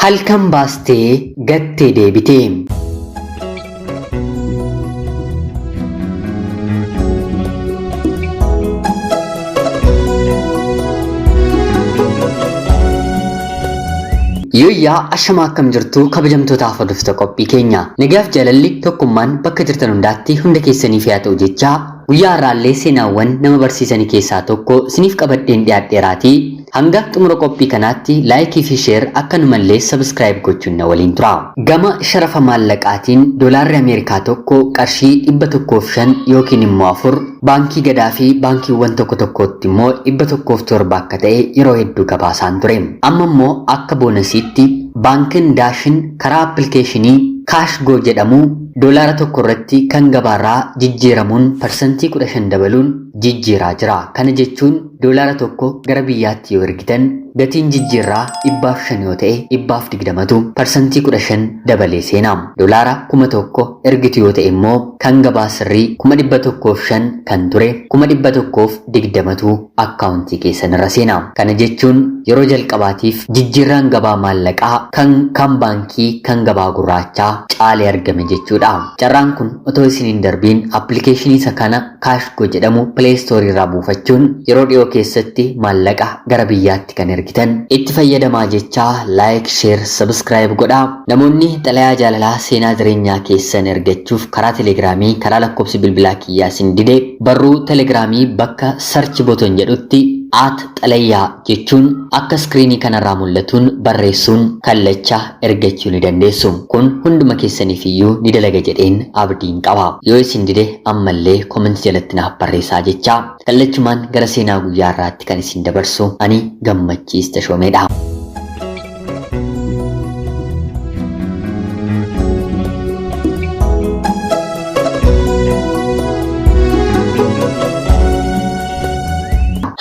Halkan baastee gattee deebite. Yooyyaa ashamaa akkam jirtu kabajamtootaaf hordoftoota qophii keenya. Nagaaf jaalalli tokkummaan bakka jirtan hundaatti hunda keessaniif haa ta'u jechaa guyyaa har'aallee seenaawwan nama barsiisanii keessaa tokko isiniif qabadheen dhiyaadheeraatii hanga xumura qophii kanaatti laayikii fi sheer akkanumallee sabskiraayib gochuun na waliin tura. Gama sharafa maallaqaatiin doolaarri Ameerikaa tokko qarshii 105 yookiin immoo 4 baankii gadaa fi baankiiwwan tokko tokkotti immoo 107 akka ta'e yeroo hedduu gabaasaan ture. Amma immoo akka boonasiitti baankiin Daashin karaa appilikeeshinii Kaashgoo jedhamu doolaara tokko irratti kan gabaarraa jijjiiramuun parsantii 15 dabaluun jijjiiraa jira. Kana jechuun doolaara tokko gara biyyaatti yoo ergitan gatiin jijjiirraa 105 yoo ta'e 120tu parsantii 15 dabalee seena. Doolaara 1000 ergitu yoo ta'e immoo kan gabaa sirrii 105,000 kan ture 120,000tu akkaawuntii keessan irra seena. Kana jechuun yeroo jalqabaatiif jijjiirraan gabaa maallaqaa kan baankii kan gabaa gurraachaa caalee argame jechuudha. Carraan kun otoo isin hin darbiin appilikeeshinii isa kana Kaashgoo jedhamu Play Store irraa buufachuun yeroo dhiyoo keessatti maallaqa gara biyyaatti kan ergitan itti fayyadamaa jechaa like, share, subscribe godhaa. Namoonni xalayaa jaalalaa seenaa jireenyaa keessan ergachuuf karaa telegiraamii karaa lakkoofsi bilbilaa kiyyaa isin dide barruu telegiraamii bakka search button jedhutti at xalayaa jechuun akka iskiriinii kanarraa mul'atuun barreessuun kallacha ergachuu ni dandeessu. Kun hunduma keessaniif iyyuu ni dalaga jedheen abdiin qaba. Yoo isin dide ammallee comment jalatti naaf barreessaa jechaa kallachumaan gara seenaa guyyaa irraatti kan isin dabarsu ani Gammachiis Tashoomeedha.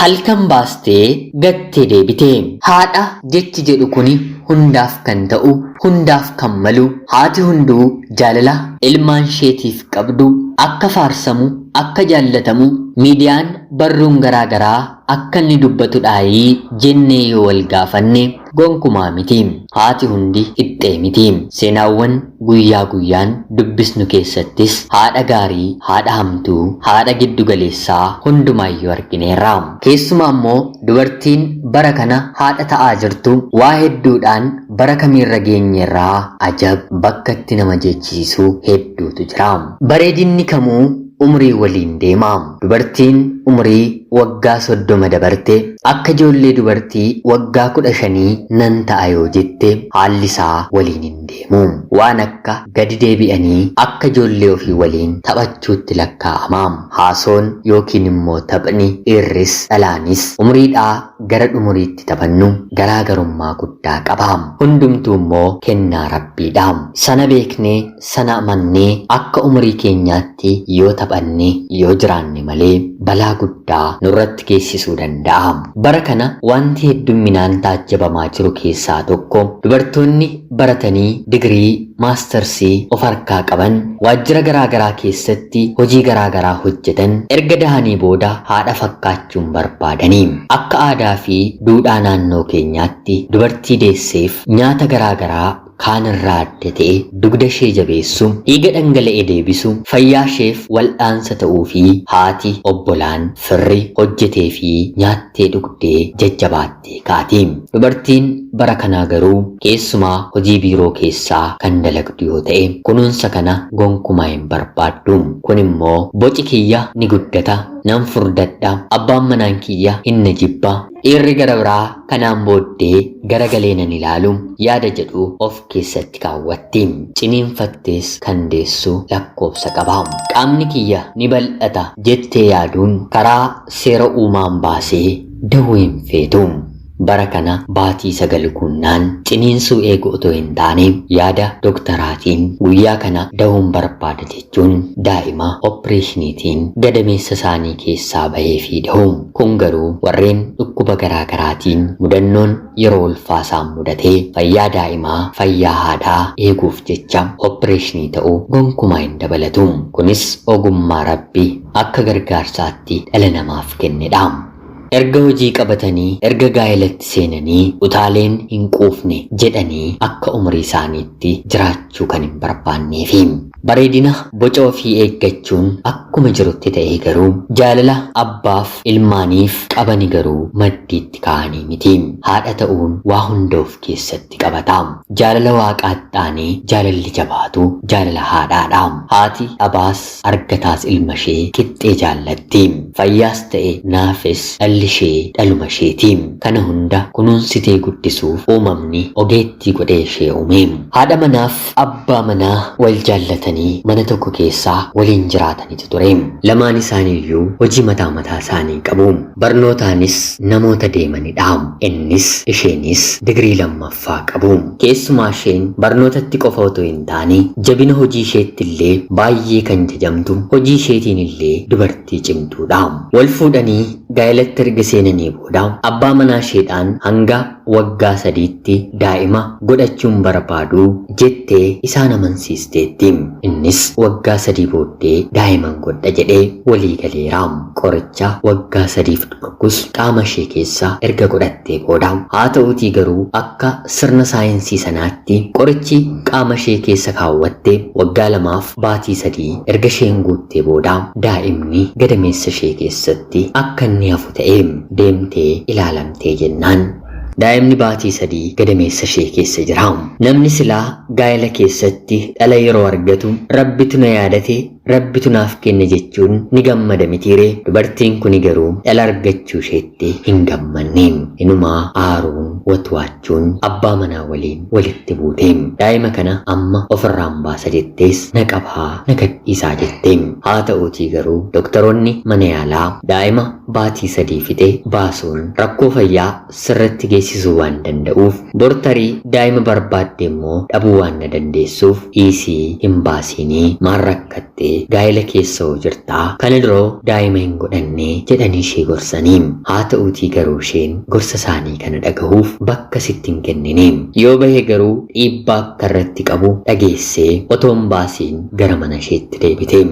Halkan baastee gattee deebite. Haadha jechi jedhu kuni hundaaf kan ta'u, hundaaf kan malu, haati hunduu jaalala ilmaan isheetiif qabdu akka faarsamu, akka jaallatamu miidiyaan barruun garaa garaa akka inni dubbatudhaayii jennee yoo wal gaafanne gonkumaa miti. Haati hundi qixxee miti. Seenaawwan guyyaa guyyaan dubbisnu keessattis haadha gaarii, haadha hamtuu, haadha giddu galeessaa hundumaayyuu argineerra. Keessumaa immoo dubartiin bara kana haadha ta'aa jirtu waa hedduudhaan bara kamiirra geenyerraa ajab bakka itti nama jechisiisu hedduutu jira. Bareedinni kamuu umurii waliin deema. Dubartiin umurii waggaa 30 dabarte akka ijoollee dubartii waggaa 15 nan ta'a yoo jette haalli isaa waliin hin deemu. Waan akka gadi deebi'anii akka ijoollee ofii waliin taphachuutti lakkaa'ama. Haasoon yookiin immoo taphni dhiirris dhalaanis umuriidhaa gara dhumuriitti taphannu garaagarummaa guddaa qaba. Hundumtuu immoo kennaa Rabbiidha. Sana beeknee sana amannee akka umurii keenyaatti yoo taphanne yoo jiraanne malee balaa guddaa nurratti geessisuu danda'a. Bara kana wanti heddumminaan taajjabamaa jiru keessaa tokko dubartoonni baratanii digirii, maastarsii of harkaa qaban waajjira garaa garaa keessatti hojii garaa garaa hojjetan erga dahanii booda haadha fakkaachuun barbaadani. Akka aadaa fi duudhaa naannoo keenyaatti dubartii deesseef nyaata garaa garaa kaan irraa adda ta'e dugda ishee jabeessu, dhiiga dhangala'e deebisu, fayyaa isheef wal'aansa ta'uu fi haati, obbolaan, firri hojjetee fi nyaattee dhugdee jajjabaattee kaati. Dubartiin bara kanaa garuu keessumaa hojii biiroo keessaa kan dalagdu yoo ta'e kunuunsa kana gonkumaa hin barbaaddu. Kun immoo boci kiyya ni guddata, nan furdadha, abbaan manaan kiyya hin na jibba, dhiirri gara biraa kanaan booddee garagalee nan ilaalu yaada jedhu of keessatti kaawwatti. Ciniinfattees kan deessu lakkoofsa qaba. Qaamni kiyya ni bal'ata jettee yaaduun karaa seera uumaan baasee dahuu hin feetu. Bara kana baatii 9 guunnaan ciniinsuu eegu otoo hin taane yaada doktaraatiin guyyaa kana dahuun barbaada jechuun daa'ima oppireeshiniitiin gadameessa isaanii keessaa baheefii dahu. Kun garuu warreen dhukkuba garaa garaatiin mudannoon yeroo ulfaa isaan mudatee fayyaa daa'imaa, fayyaa haadhaa eeguuf jecha oppireeshinii ta'u gonkumaa hin dabalatu. Kunis ogummaa Rabbi akka gargaarsaatti dhala namaaf kennedha. Erga hojii qabatanii, erga gaa'elatti seenanii utaaleen hin quufne jedhanii akka umurii isaaniitti jiraachuu kan hin barbaanneefi. Bareedina boca ofii eeggachuun akkuma jirutti ta'ee garuu jaalala abbaaf ilmaaniif qabani garuu maddiitti kaa'anii miti. Haadha ta'uun waa hunda of keessatti qabata. Jaalala waaqaatti aanee jaalalli jabaatu jaalala haadhaadha. Haati abaas argataas ilma ishee qixxee jaallatti. Fayyaas ta'e naafis dhalli ishee dhaluma isheeti. Kana hunda kunuunsitee guddisuuf uumamni ogeettii godhee ishee uume. Haadha manaaf abbaa manaa wal jaallatanii mana tokko keessaa waliin jiraatanitu ture. Lamaan isaaniiyyuu hojii mataa mataa isaanii qabu. Barnootaanis namoota deemanidha. Innis isheenis digirii lammaffaa qabu. Keessumaa isheen barnootatti qofa otoo hin taane jabina hojii isheetti illee baay'ee kan jajamtu, hojii isheetiin illee dubartii cimtuudha. Wal fuudhanii gaa'elatti erga seenanii booda abbaa manaa isheedhaan hanga waggaa 3tti daa'ima godhachuun barbaadu jettee isaan amansiisteetti. Innis waggaa 3 booddee daa'iman godha jedhee walii galeera. Qoricha waggaa 3f dhorkus qaama ishee keessa erga godhattee booda, haa ta'uutii garuu akka sirna saayinsii sanaatti qorichi qaama ishee keessa kaawwatte waggaa 2f baatii 3 erga isheen guuttee booda daa'imni gadameessa ishee keessatti akka inni hafu ta'e deemtee ilaalamtee jennaan daa'imni baatii 3 gadameessa ishee keessa jira. Namni silaa gaa'ela keessatti dhala yeroo argatu rabbitu na yaadate, rabbitu naaf kenne jechuun ni gammada mitiiree. Dubartiin kuni garuu dhala argachuu isheetti hin gammanne. Inumaa aaruun watwaachuun abbaa manaa waliin walitti buute. Daa'ima kana amma ofirraan baasa jettees na qabaa na gadhiisaa jette. Haa ta'uutii garuu doktoroonni mana yaalaa daa'ima baatii 3 fixe baasuun rakkoo fayyaa sirratti geessisuu waan danda'uuf, bortarii daa'ima barbaadde immoo dhabuu waan na dandeessuuf dhiisii hin baasiinii, maal rakkattee gaa'ela keessa hoo jirtaa, kana duroo daa'ima hin godhanne jedhanii ishee gorsanii. Haa ta'uutii garuu isheen gorsa isaanii kana dhagahuuf bakka sitti hin kennine. Yoo bahe garuu dhiibbaa akka irratti qabu dhageessee otoo hin baasiin gara mana isheetti deebite.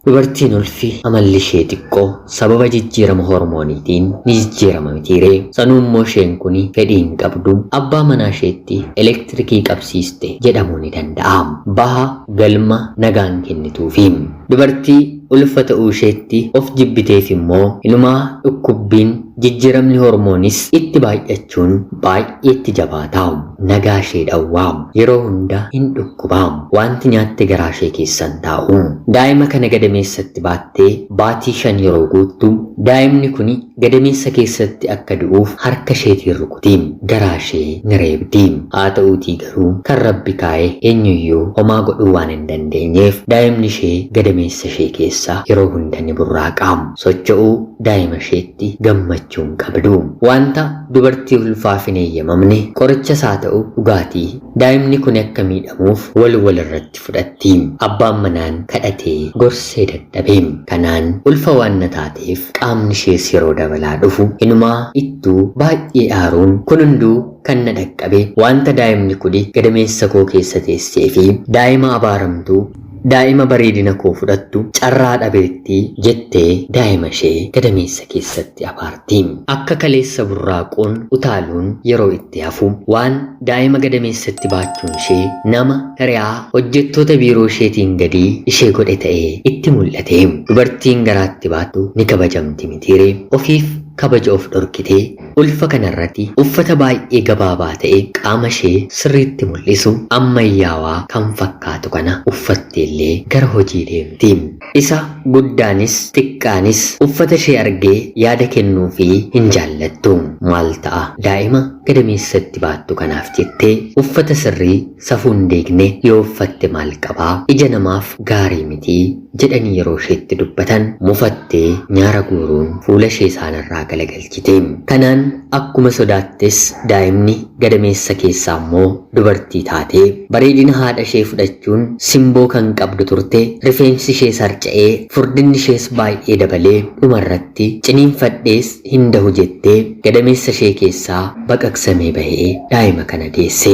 Dubartiin ulfi amalli ishee xiqqoo sababa jijjiirama hormooniitiin ni jijjiirama mitiiree. Sanuu immoo isheen kun fedhii hin qabdu, abbaa manaa isheetti elektirikii qabsiiste jedhamuu ni danda'a. Baha galma nagaan kennituufi. Dubartii ulfa ta'uu isheetti of jibbiteef immoo inumaa dhukkubbiin jijjiiramni hormoonis itti baay'achuun baay'eetti jabaata. Nagaa ishee dhawwaa. Yeroo hunda hin dhukkubaa. Wanti nyaatte garaa ishee keessan taa'u. Daa'ima kana gadameessatti baattee baatii 5 yeroo guuttu daa'imni kuni gadameessa keessatti akka du'uuf harka isheetiin rukuti. Garaa ishee ni reebdi. Haa ta'uutii garuu kan rabbi kaa'e eenyuyyuu homaa godhuu waan hin dandeenyeef daa'imni ishee gadameessa ishee keessa yeroo hunda ni burraaqa. Socho'uu daa'ima isheetti gammachuun qabdu. Wanta dubartii ulfaaf hin eeyyamamne qorichas haa ta'u dhugaatii daa'imni kun akka miidhamuuf wal wal irratti fudhatti. Abbaan manaan kadhatee gorsee dadhabe. Kanaan ulfa waan na taateef qaamni ishees yeroo dabalaa dhufu inumaa ittuu baay'ee aaruun kun hunduu kan na dhaqqabe wanta daa'imni kuni gadameessa koo keessa teessee fi daa'ima abaaramtuu, daa'ima bareedina koo fudhattu carraa dhabeettii jettee daa'ima ishee gadameessa keessatti abaarti. Akka kaleessa burraaquun utaaluun yeroo itti hafu waan daa'ima gadameessatti baachuun ishee nama hiriyaa hojjettoota biiroo isheetiin gadii ishee godhe ta'ee itti mul'ate. Dubartiin garaatti baattu ni kabajamti mitiiree. Ofiif kabaja of dhorkitee ulfa kanarratti uffata baay'ee gabaabaa ta'e qaama ishee sirriitti mul'isu ammayyaawaa kan fakkaatu kana uffattee illee gara hojii deemti. Isa guddaanis xiqqaanis uffata ishee argee yaada kennuufii hin jaallattu. Maal ta'a daa'ima gadameessatti baattu kanaaf jettee uffata sirrii safuun deegne yoo uffatte maal qabaa, ija namaaf gaarii mitii jedhanii yeroo isheetti dubbatan mufattee nyaara guuruun fuula ishee isaanirraa galagalchite. Kanaan akkuma sodaattes daa'imni gadameessa keessaa immoo dubartii taatee bareedina haadha ishee fudhachuun simboo kan qabdu turte. Rifeensi ishee sarca'ee furdinni ishees baay'ee dabalee dhumarratti ciniinfadhees hin dahu jettee gadameessa ishee keessaa baqaqsamee bahee daa'ima kana deesse.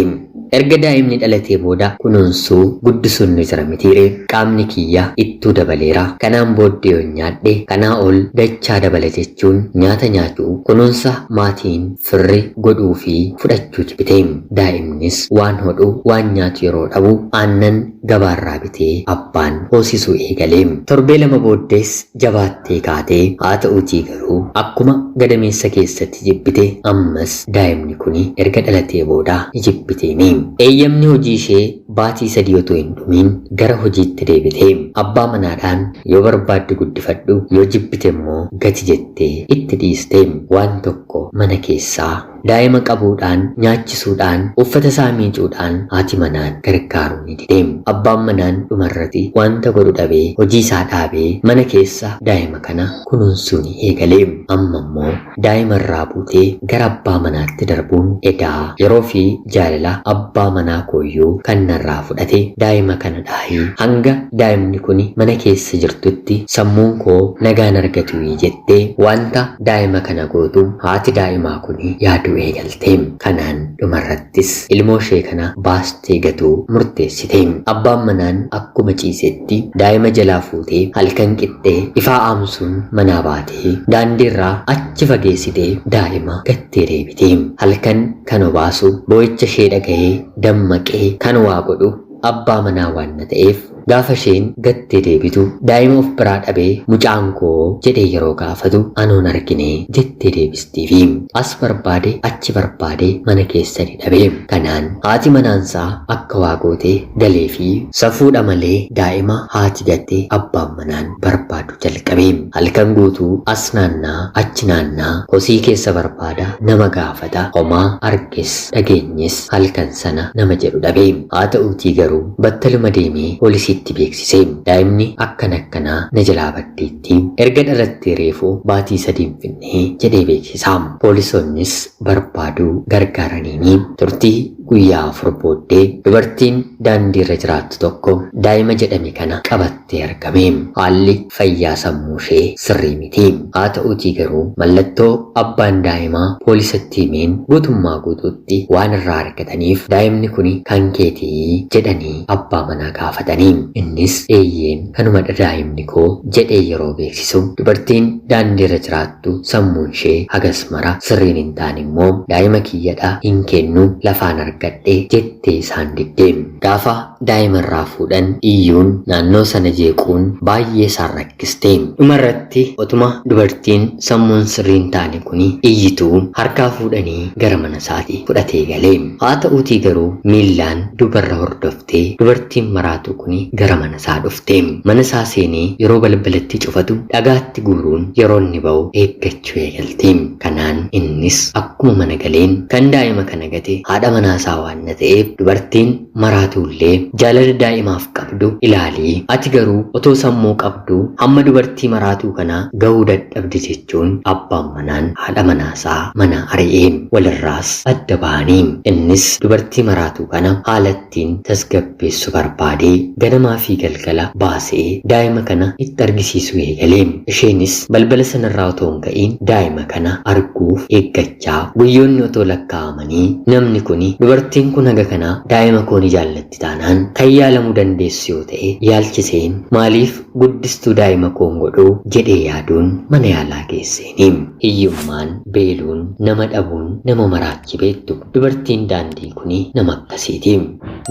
Erga daa'imni dhalatee booda kunuunsuu guddisuun ni jira mitiire. Qaamni kiyya ittuu dabaleera. Kanaan booddee yoon nyaadhe kanaa ol dachaa dabala jechuun nyaata nyaachuu kunuunsa maatiin firri godhuu fi fudhachuu jibbite. Daa'imnis waan hodhu waan nyaatu yeroo dhabu aannan gabaarraa bitee abbaan hoosisuu eegale. Torbee 2 booddees jabaattee kaatee haa ta'uutii garuu akkuma gadameessa keessatti jibbite ammas daa'imni kuni erga dhalatee booda ni jibbiteeni. Eeyyamni hojii ishee baatii 3 otoo hin dhumiin gara hojiitti deebite. Abbaa manaadhaan yoo barbaadde guddifadhu yoo jibbite immoo gati jettee itti dhiiste. Waan tokko mana keessaa daa'ima qabuudhaan nyaachisuudhaan uffata isaa miicuudhaan haati manaan gargaaruu ni dide. Abbaan manaan dhumarratti wanta godhu dhabee hojii isaa dhaabee mana keessa daa'ima kana kunuunsuu ni eegale. Amma immoo daa'ima irraa buutee gara abbaa manaatti darbuun edaa yeroo fi jaalala abbaa manaa kooyyuu kan narraa fudhate daa'ima kana dhaahii hanga daa'imni kuni mana keessa jirtutti sammuun koo nagaan argatu jettee wanta daa'ima kana gootu haati daa'imaa kuni yaaduu eegalte. Kanaan dhumarrattis ilmoo ishee kana baastee gatuu murteessite. Abbaan manaan akkuma ciisetti daa'ima jalaa fuutee halkan qixxee ifaa aamsuun manaa baatee daandiirraa achi fageessitee daa'ima gattee deebite. Halkan kan obaasu boo'icha ishee dhaga'ee dammaqee kan waa godhu abbaa manaa waan ta'eef gaafa isheen gattee deebitu daa'ima of biraa dhabee mucaan koo jedhee yeroo gaafatu anoon argine jettee deebistiifi as barbaade achi barbaade mana keessa ni dhabe. Kanaan haati manaansaa akka waa gootee galee fi safuudha malee daa'ima haati gattee abbaan manaan barbaadu jalqabe. Halkan guutuu as naannaa achi naannaa kosii keessa barbaada nama gaafata homaa arges dhageenyes halkan sana nama jedhu dhabe. Haa ta'uutii garuu battaluma deemee poolisiitti beeksise. Daa'imni akkana akkanaa na jalaa baddeetti erga dhalattee reefu baatii 3 finnee jedhee beeksisa. Poolisoonnis barbaaduu gargaaraniini turtii guyyaa 4 booddee dubartiin daandiirra jiraattu tokko daa'ima jedhame kana qabattee argame. Haalli fayyaa sammuu ishee sirrii miti. Haa ta'uutii garuu mallattoo abbaan daa'imaa poolisatti himeen guutummaa guutuutti waan irraa argataniif daa'imni kuni kan keetii jedhanii abbaa manaa gaafatanii. Innis eeyyeen kanumadha daa'imni koo jedhee yeroo beeksisu dubartiin daandiirra jiraattu sammuun ishee hagas mara sirriin hin taane immoo daa'ima kiyyadha hin kennu lafaan argadhe jettee isaan didde. Gaafa daa'ima irraa fuudhan iyyuun naannoo sana jeequun baay'ee isaan rakkiste. Dhumarratti otuma dubartiin sammuun sirriin hin taane kuni iyyituu harkaa fuudhanii gara mana isaatti fudhatee galee. Haa ta'uutii garuu miillaan dubarra hordoftee dubartiin maraatu kuni gara mana isaa dhufte. Mana isaa seenee yeroo balbalatti cufatu dhagaatti guuruun yeroo inni ba'u eeggachuu eegalte. Kanaan innis akkuma mana galeen kan daa'ima kana gate haadha manaa isaa waan ta'eef dubartiin maraatuullee jaalala daa'imaaf qabdu ilaalii ati garuu otoo sammuu qabdu hamma dubartii maraatuu kana gahuu dadhabde jechuun abbaan manaan haadha manaasaa mana ari'ee walirraas adda ba'anii. Innis dubartii maraatuu kana haalattiin tasgabbeessu barbaadee ganamaa fi galgala baasee daa'ima kana itti argisiisuu eegalee. Isheenis balbala sanarraa otoo hin ka'iin daa'ima kana arguuf eeggachaa guyyoonni otoo lakkaa'amanii namni kuni dubartiin kun haga kanaa daa'ima koo ni jaallatti taanaan kan yaalamuu dandeessu yoo ta'e yaalchiseen maaliif guddistuu daa'ima koon godhuu jedhee yaaduun mana yaalaa geesseeni. Hiyyummaan, beeluun, nama dhabuun nama maraachi beektu. Dubartiin daandii kuni nama akkasiiti.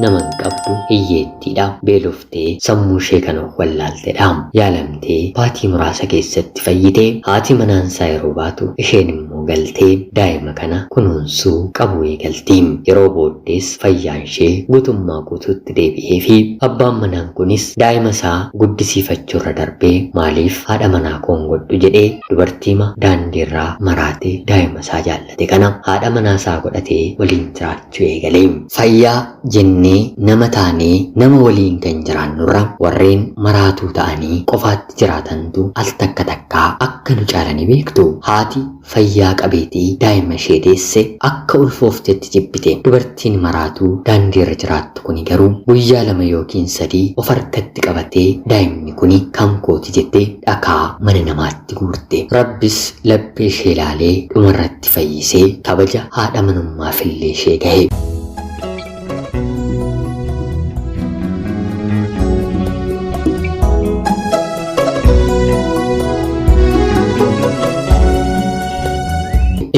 Nama hin qabdu hiyyeettiidha. Beeloftee sammuu ishee kan of wallaaltedha. Yaalamtee baatii muraasa keessatti fayyitee haati manaansaa yeroo baatu isheen immoo galtee daa'ima kana kunuunsuu qabu eegalti. Yeroo booddees fayyaan ishee guutummaa guutuutti deebi'ee fi abbaan manaan kunis daa'ima isaa guddisiifachuurra darbee maaliif haadha manaa koon godhu jedhee dubartiima daandiirraa maraatee daa'ima isaa jaallate kana haadha manaa isaa godhatee waliin jiraachuu eegale. Fayyaa jennee nama taanee nama waliin kan jiraannurra warreen maraatuu ta'anii qofaatti jiraatantu al takka takkaa akka nu caalanii beektu. Haati fayyaa qabeetii daa'ima ishee deesse akka ulfooftetti jibbite. Dubartiin maraatuu daandiirra jiraattu kuni garuu guyyaa 2 yookiin 3 of harkatti qabatee daa'imni kuni kan kooti jettee dhakaa mana namaatti guurte. Rabbis laphee ishee ilaalee dhumarratti fayyisee kabaja haadha manummaaf illee ishee gahe.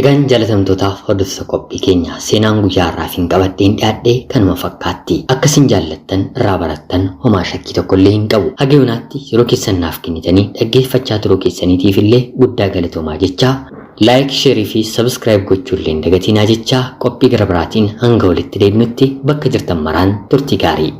Egaan jaalatamtootaaf hordoftoota qophii keenya seenaan guyyaa har'aaf hin qabadheen dhiyaadhe kanuma fakkaatti. Akka isin jaallattan irraa barattan homaa shakkii tokkollee hin qabu. Haga yoonaatti yeroo keessan naaf kennitanii dhaggeeffachaa turuu keessaniitiif illee guddaa galatoomaa jechaa laayik, sheerii fi sabskiraayib gochuullee hin dagatinaa jechaa qophii gara biraatiin hanga walitti deebinutti bakka jirtan maraan turtii gaarii.